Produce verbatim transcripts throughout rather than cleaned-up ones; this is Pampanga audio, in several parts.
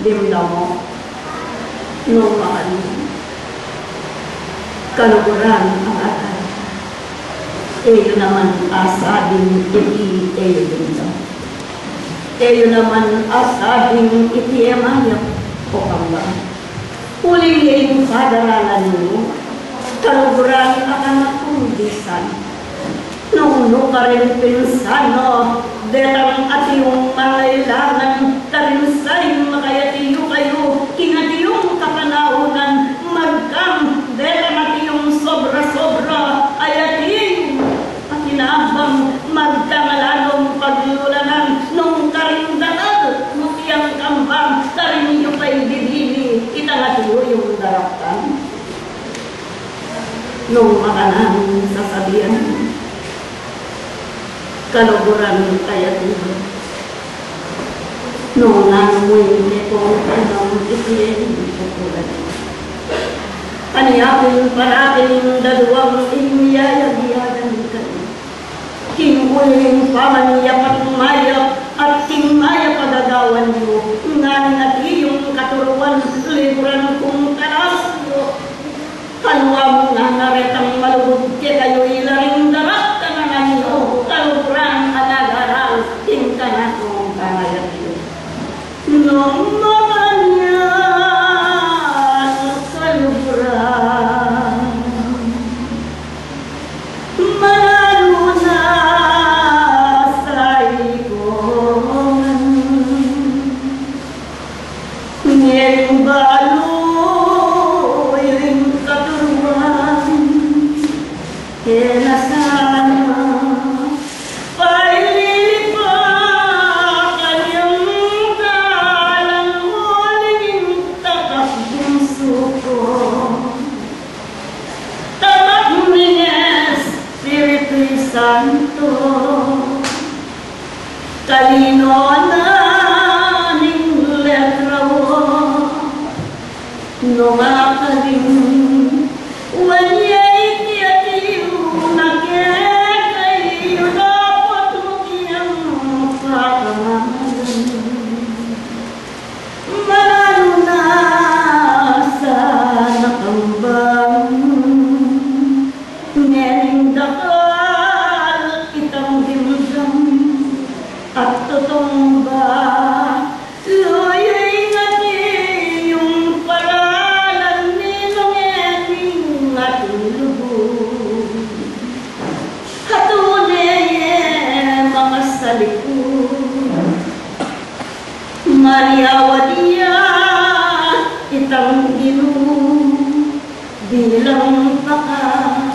Dimdam mu nung makanyan, kaluguran a anak. E yu naman asabing iti e yu dimdam. E yu naman asabing iti e mayap o kambang. Uling e ing padaralan yu, kaluguran a anak kung bisan. Nung nukarin pinsan no, detang atiu ing mangailangan, karin sa ing makayati yu kayu, king atiu ing kapanaunan, magkang detang atiu ing sobra-sobra, ayati yu. Pakinabang, magkang ala nung paglulanan, nung karin dakal, mutiang kambang, karin yu pa ibibili, itang atiu yung daraktan. Nung makananu sasabian, kaluguran a ayati yu. Nung nanu mu ing kekong tanam iti e yu pupulan. Ani apin parating daduang ing yayag-yagan kayu. King uling pamanyapat mayap at king mayap a gagawan yu, ngan atiu yung katuruan, liguran kung kalas yu. Kaluamu na naretang malugud kekayu ila ring daraktan a ngan yu, kaluguran a nagaral, king kanakung pangayap yu. Nung makanyan kaluguran, mananu na sa ikonan. Ngeni balu yu ing katuruan, e na sana pailipakan yang dalan uling ing takak bungsu ku. Tapat ning Espiritu Santo, kalino na ning letra o, nung akaling wanya iti atiu na kekayu, dapot mu kiyang pakamalan. Mananu na sana kambang, ngening dakal itang dimdam at tutumba, luyu ing atiu yung paralan, ninung ngening ating lugud. Hatune ye makasalikut. Maniawad ya itang Ginu bilang paka,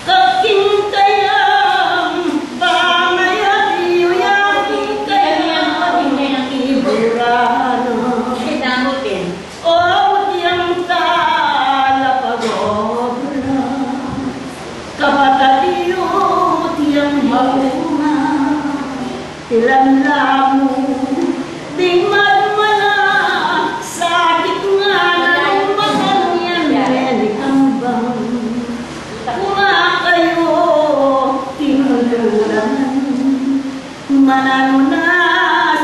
kaking kayang pangayap yu ya king kayang iburan. O tiang talapag-obra, kapatad yu tiang mauna, ilan la mu ding madmala, sakit ngana nung makanyan, ngeni kambang, kuma kayu king lulanan. Mananu na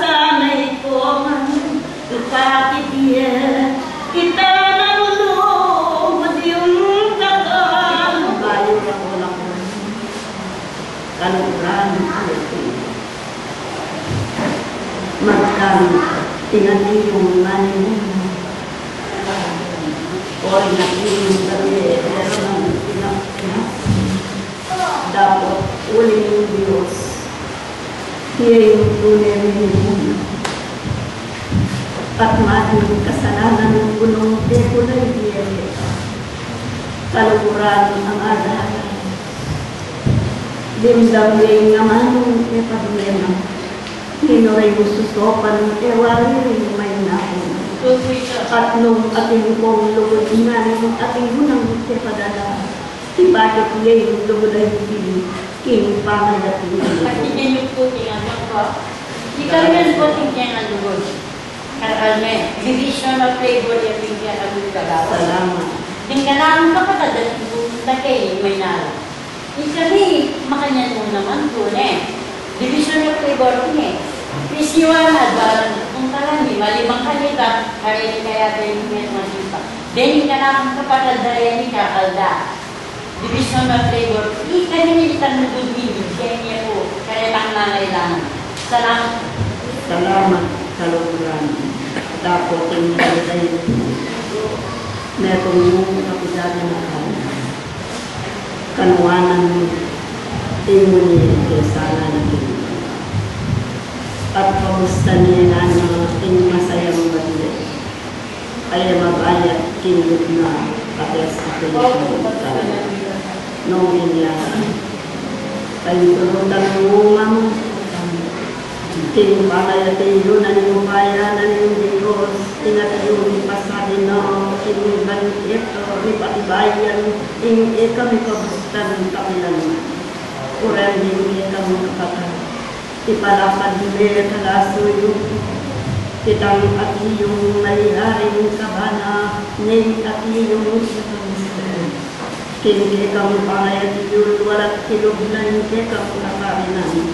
sana ikoman, ipakit ye ita nang lugud yung takal. Bayu ra ko na ko. Kaluguran a ayati. Magkang ing atiu yung manimu. O ing atiu yung tabi, pero nang pinag-, Dapot uling ing Dios, iya ing tune minimunan. At maging kasalanan ning bunung tekulay, iya kaluguran a anak. Dimdam ya ing amanung e padmena. Ninu ring susupan e wari ring mainaku. At nung atin kong lugud ngan atin munang kepadala. Ipakit ye ing lugud a iti king pangayap yu. Pati kayap yu pu king anak ku. Ika rin pu king kayang lugud. Karne, division of labor ya king kayang lugud. Salamat. Ding kanakung kapatad a pu, ta keni Maynila. Ikami, makanyan mu naman pu, ne. Division of labor, ne. Pisiwan, adbaran, Talani, maliban kanita, kareni kaya deni met maliban. Deni ka na kapatad, dareni ka alda. Division of labor. Ika nini itang lugud mi, ibie ne pu karetang nangailangan. Salamat. Salamat, kaluguran. Dapat ing kaligayan. Metung mu kapidad na kami. Kanuanan mu ing muni kesalan na kami. At pabustan ne na ing masayang bale. Ay mabayat king lugud na kapes a kinikitan. Nung inya, ay turutan mu, Mama, king pangayatiyu na ning upaya na ning Dios, ing atiu ning pasabi na king bangkit, mipatibayan ing e kami pabustan kapilan man. Uran ding e kami kapatad. Ipalakad me kalasu yu itang atiu ning mayaring kabana ning atiu ning Kristo. King kekang pangayatiyu, lualat kilub na ing kekang kaparinan.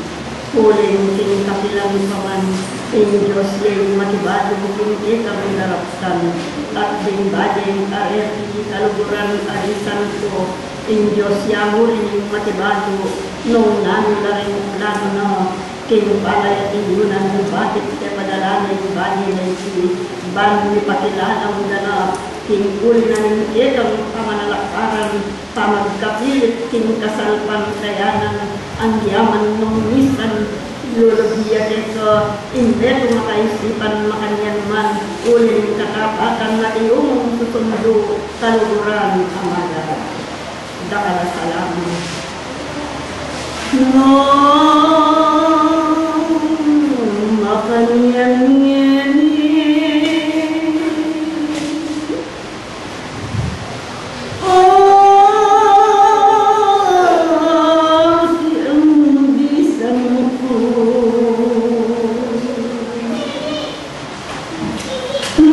Uling king kapilan pa man, ing Dios ya ing makibalu king kekang daraptan, at ding bale a reti kaluguran a di santo, ing Dios ya mu rin ing makibalu, nung nanu la ring planu na, king pangayatiyu nang lubakit kepadala na ing bale na iti, ban mipakilala mu da na, king uli na ning kekang pamanalakaran, pamagkapilit king kasalpantayanan, anggiaman nung misan, lulubie ya keka ing metung a kaisipan makanyan man, uling katapatan na iyumung susundu, kaluguran a magarap. Dakal a salamat. Nung makanyan ngeni, o si Embisan ku.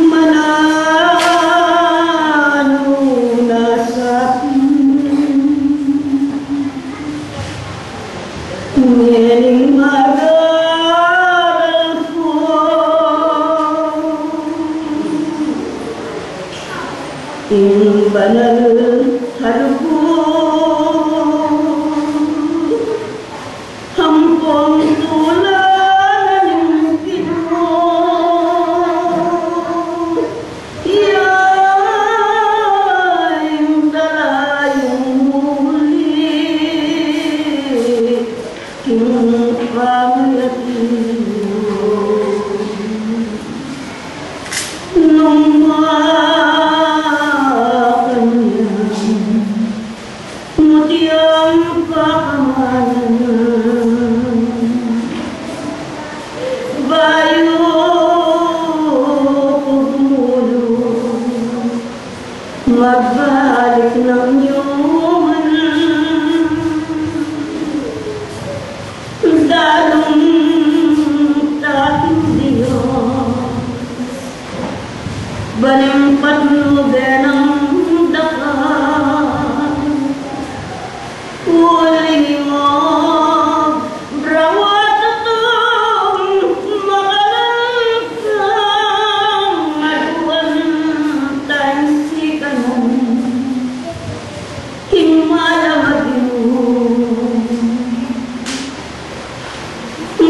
Mananu na sa ngening magaral ku ing banal a lugud. Ampong tulanan ing Ginu, iya ing dalayung muli king pangayatiyu. Nung makanyan, muti ang pakamanan. Bayu ku gumulu, magbalik nang nyuman. Dalung taking Dios, ban ing patnuban nang dakal, uling obra wa tutung makalantang, aduan tang sikanan ing malamagyu.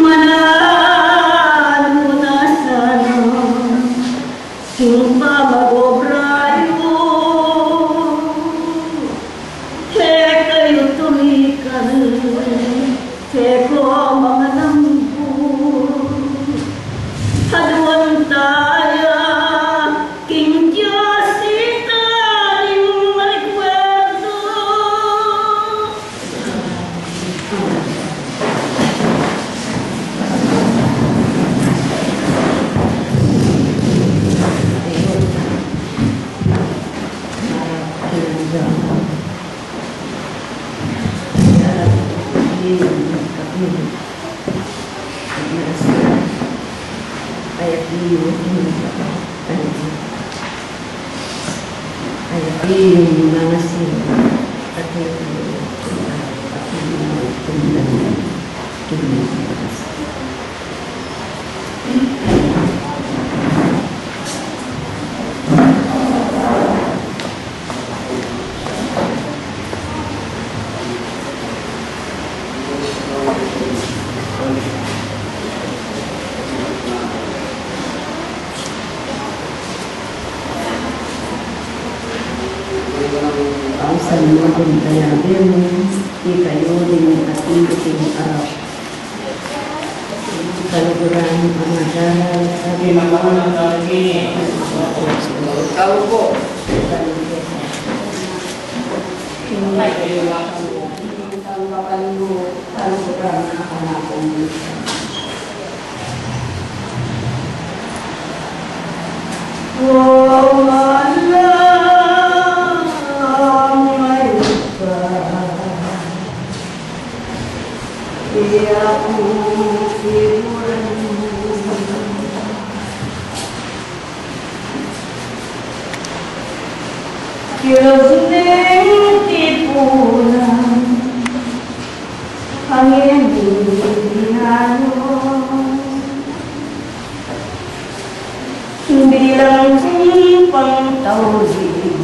Mananu na sana king pamag-obra yu, e kayu tumikal, e ko mangalambu. Aduan taya king Dios italing marikuerdu. Ang salmo ding kayabe mu, ikayu ding atiu king arap. Kaluguran a madalang a ginawa. Tau po. Dios ning tipunan, angin ning dinalo, bilang kung pangtauli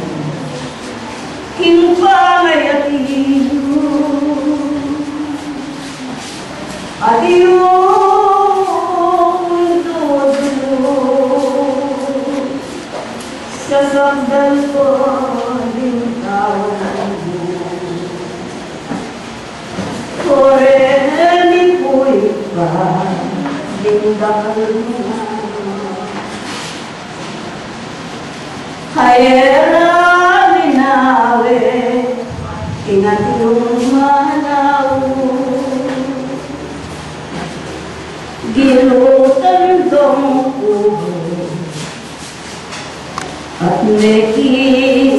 king pangayat yu. At iyung dudulu, sasakdan ko ding katawan mu. O reni, puy pa ding dakal mu. Ay e ra linawe ing atiu manau, gilutan dong kubu at mekidalawan.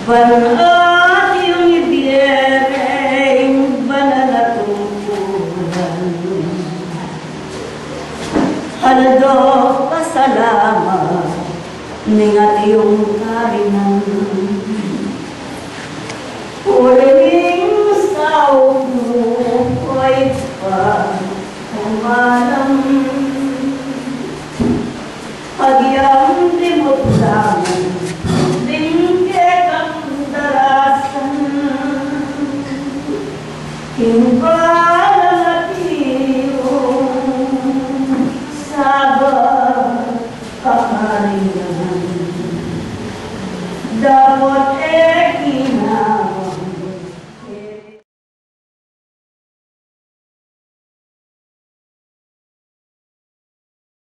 Ban atiu ing ibie reng banal a tungkulan, aldo pasalamat ning atiu karinan. Uli ning saup mu, o Ibpa, umalam. Agyang dimut laman ding kekang darasan, ing balang atiu, Sabat, pakarinan. Dapot